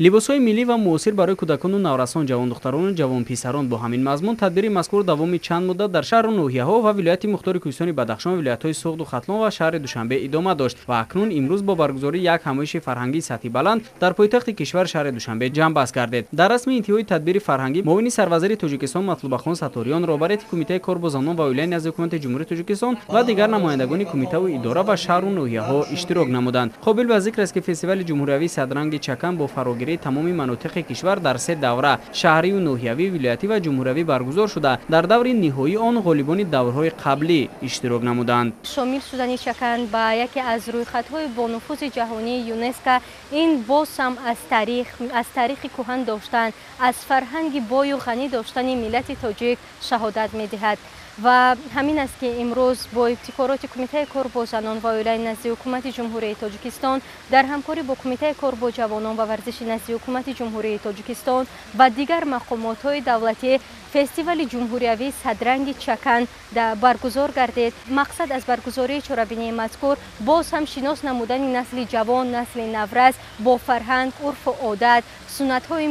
Либосҳои миллӣ ва муосир барои кӯдакону наврасон, ҷавондухтарону ҷавонписарон. Бо ҳамин мазмун тадбири мазкур давоми чанд муддат дар шаҳру ноҳияҳо ва вилояти мухтори Кӯҳистони Бадахшон, вилоятҳои Суғду Хатлон ва шаҳри Душанбе идома дошт ва акнун имрӯз бо баргузории як ҳамоиши фарҳангии сатҳи баланд дар пойтахти кишвар, шаҳри Душанбе, ҷамъбаст гардид. Дар расми интиҳои тадбири фарҳангӣ муовини сарвазири Тоҷикистон Матлубахон Сатториён, роҳбарияти Кумитаи кор бо занон ва оилаи назди Ҳукумати Ҷумҳурии Тоҷикистон ва дигар намояндагони кумитаву идора ва шаҳру ноҳияҳо иштирок намуданд. Қобил ба зикр аст, ки фестивали ҷумҳуриявии «Садранги чакан» бо фарогирии тамоми манотиқи кишвар дар се давра: шаҳрию ноҳиявӣ, вилоятӣ ва ҷумҳуриявӣ баргузор шуда, дар даври ниҳоии он ғолибони даврҳои қаблӣ иштирок намуданд. Шомил шудани чакан ба яке аз рӯйхатҳои бонуфузи ҷаҳонии ЮНЕСКО ин боз ҳам аз таърихи кӯҳан доштан, аз фарҳанги бою ғанӣ доштани миллати тоҷик шаҳодат медиҳад. Ва ҳамин аст, ки имрӯз бо ибтикороти Кумитаи кор бо занон ва оилаи назди Ҳукумати Ҷумҳурии Тоҷикистон дар ҳамкорӣ бо Кумитаи кор бо ҷавонон ва варзиши назди Ҳукумати Ҷумҳурии Тоҷикистон ва дигар мақомотҳои давлатӣ фестивали ҷумҳуриявии «Садранги чакан» баргузор гардид. Мақсад аз баргузории чорабинии мазкур боз ҳам шинос намудани насли ҷавон, насли наврас бо фарҳанг, урфу одат, суннатҳои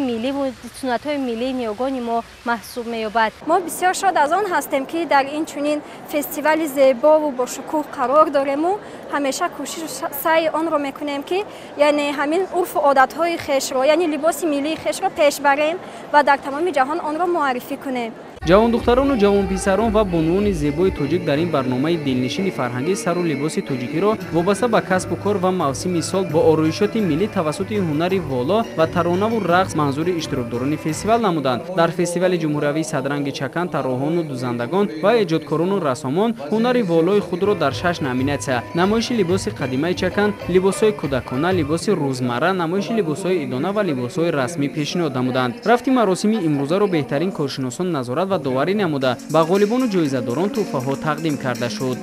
миллии ниёгони мо маҳсуб меёбад. Мо бисёр шод аз он ҳастем, ки дар ин чунин фестивали зебову бошукӯҳ қарор дорему ҳамеша кӯшишу саъи онро мекунем, ки яъне ҳамин урфу одатҳои хешро, яъне либоси миллии хешро пеш барем ва дар тамоми ҷаҳон онро муаррифӣ кунем. Ҷавондухтарону ҷавонписарон ва бонувони зебои тоҷик дар ин барномаи дилнишини фарҳангӣ сару либоси тоҷикиро вобаста ба касбу кор ва мавсими сол бо ороишоти миллӣ тавассути ҳунари воло ва таронаву рақс манзури иштирокдорони фестивал намуданд. Дар фестивали ҷумҳуриявии «Садранги чакан» тарроҳону дузандагон ва эҷодкорону рассомон ҳунари волои худро дар шаш номинатсия: намоиши либоси қадимаи чакан, либосҳои кӯдакона, либоси рӯзмарра, намоиши либосҳои идона ва либосҳои расмӣ пешниҳод намуданд. Рафти маросими имрӯзаро беҳтарин коршиносон назорат ва доварӣ намуда, ба ғолибону ҷоизадорон тӯҳфаҳо тақдим карда шуд.